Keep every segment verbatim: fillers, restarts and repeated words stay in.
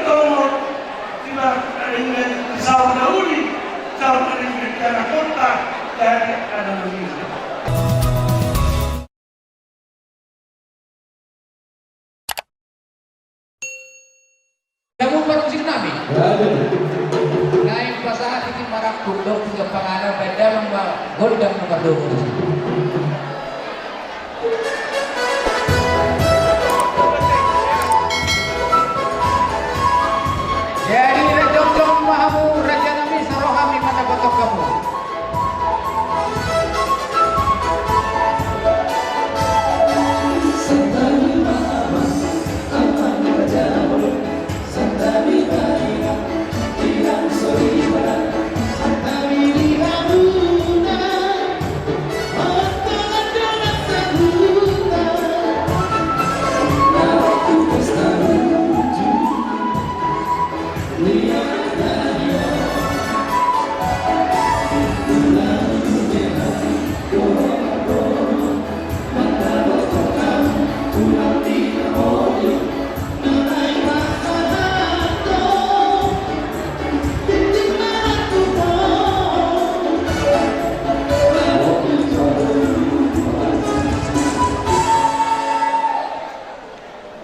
Tongon, di marhite na denggan, saur na uli, saur na denggan, di anakhonta, di anak-anak. Jamu parmusik nami. Naeng pasahat i marangkup dohot tiga panganan, baen damang ma gondang na mardomu. Jadi jongjong ma hamu raja nami, sai ro hami mandapothon hamu.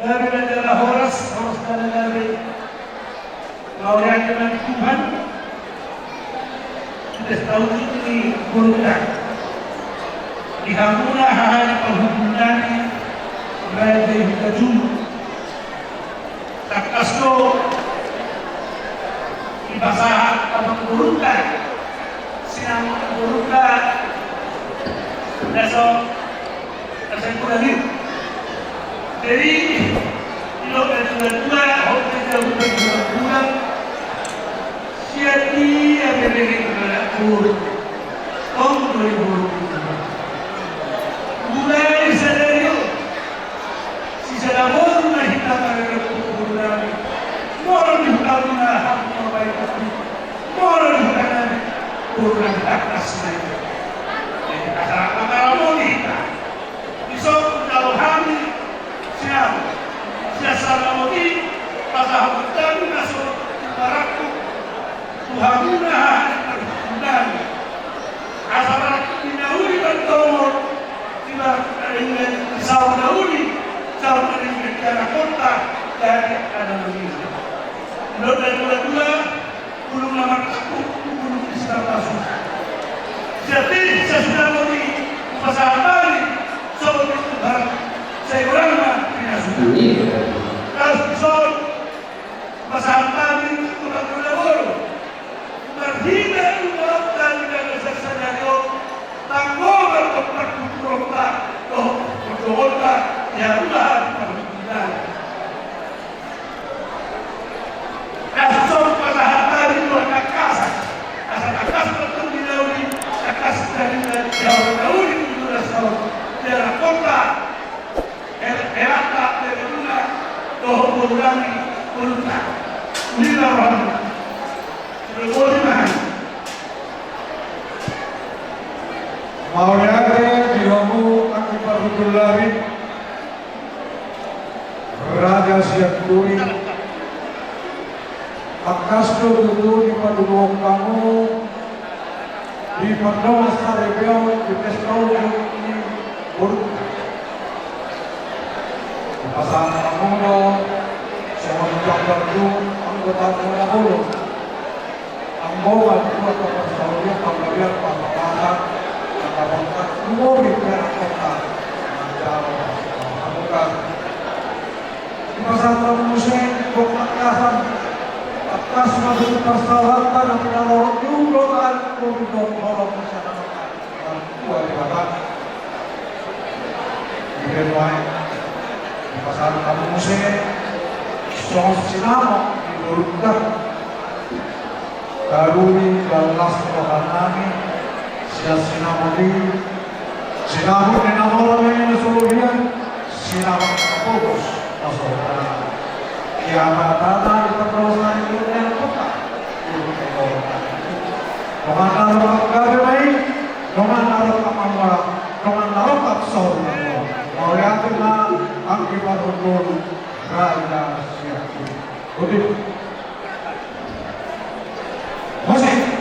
Gabe na jala horas, horas na gabe. Mauliate ma di Tuhan. Di pesta unik ni borunta, di hamuna haha ni parhundul nami, Raja i Hutajulu. Tangkas do dipasahat amang borunta, sinamot ni borunta, na so Asa kurang i. Jadi, didok natua-tua, hot na jabu na kurang-kurang. Sian dia bebege tu anak boru. Tong do di boru. Mulai sadari on, sisada boru na hita marerek tu boru nami. Molo di huta muna hamu mambaen tapi, molo di huta nami, boru nami tangkas ma i. Jadi, asa mangkaramoti hita. Dison jalo hami sian, sian sada moti, pasahat hami na so marangkup tu hamuna haha ni parhundul nami. Asa marangkup ni na uli mantongon, di marhite na denggan, di saur na uli, saur na denggan, di anakhonta, di anak-anak. Didok natua-tua, bulung na martangkup, bulung ni si marpasu. Jadi, sasuda moti, pasahat hami, sogot ni Tuhan, sai godang ma pinasu. Amin. Laos dison, pasahat hami, tu hamuna boru. Marhite ulaonta di bagasan sadari on, tanggo ma dohot partuturonta, dohot pardomuonta, di hamuna haha ni parhundul nami. Asa so pasahat hami tu angka tangkasan. Asa tangkas ma tong di na uli, tangkas ma di na uli, di na uli tu na saur. Di anakhonta, el-, elakta, begemuna, dohot boru nami, borunta. Uli na rohana. Sudah boleh, Mas. Mauliate di hamu anggi parhundul nami. Raja Sianturi, tangkas do tutu dipaduahon hamu di pardongan saripeon di pesta unik ni boru. Dipasahat hamu do songon janggarju anggota muna bolon. Anggo ma di dua parsaulian panggabean parbagasan, angka bangkat lumobi pera kota, manjalo hamuka. Dipasahat hamu muse, gok tangkasan, tangkas ma di parsaoranta na pinarorot ni ujung dohot anak boru dohot holong masyarakat. Tua di baba. Dibaen ma i. Dipasahat hamu muse songon sinamot ni borunta. Taruli las roha nami sian sinamot i. Sinamot ni na molo na i na so lobihan. Sinamot na pogos na so lobihan. Ia ma tata di pardosa ni Tuhan Puta. Dongan na rongkap gabe ma i, dongan na rongkap mamora, dongan na rongkap saur matua. Mauliate ma anggi parhundul, raja Sianturi. Oke. Musik.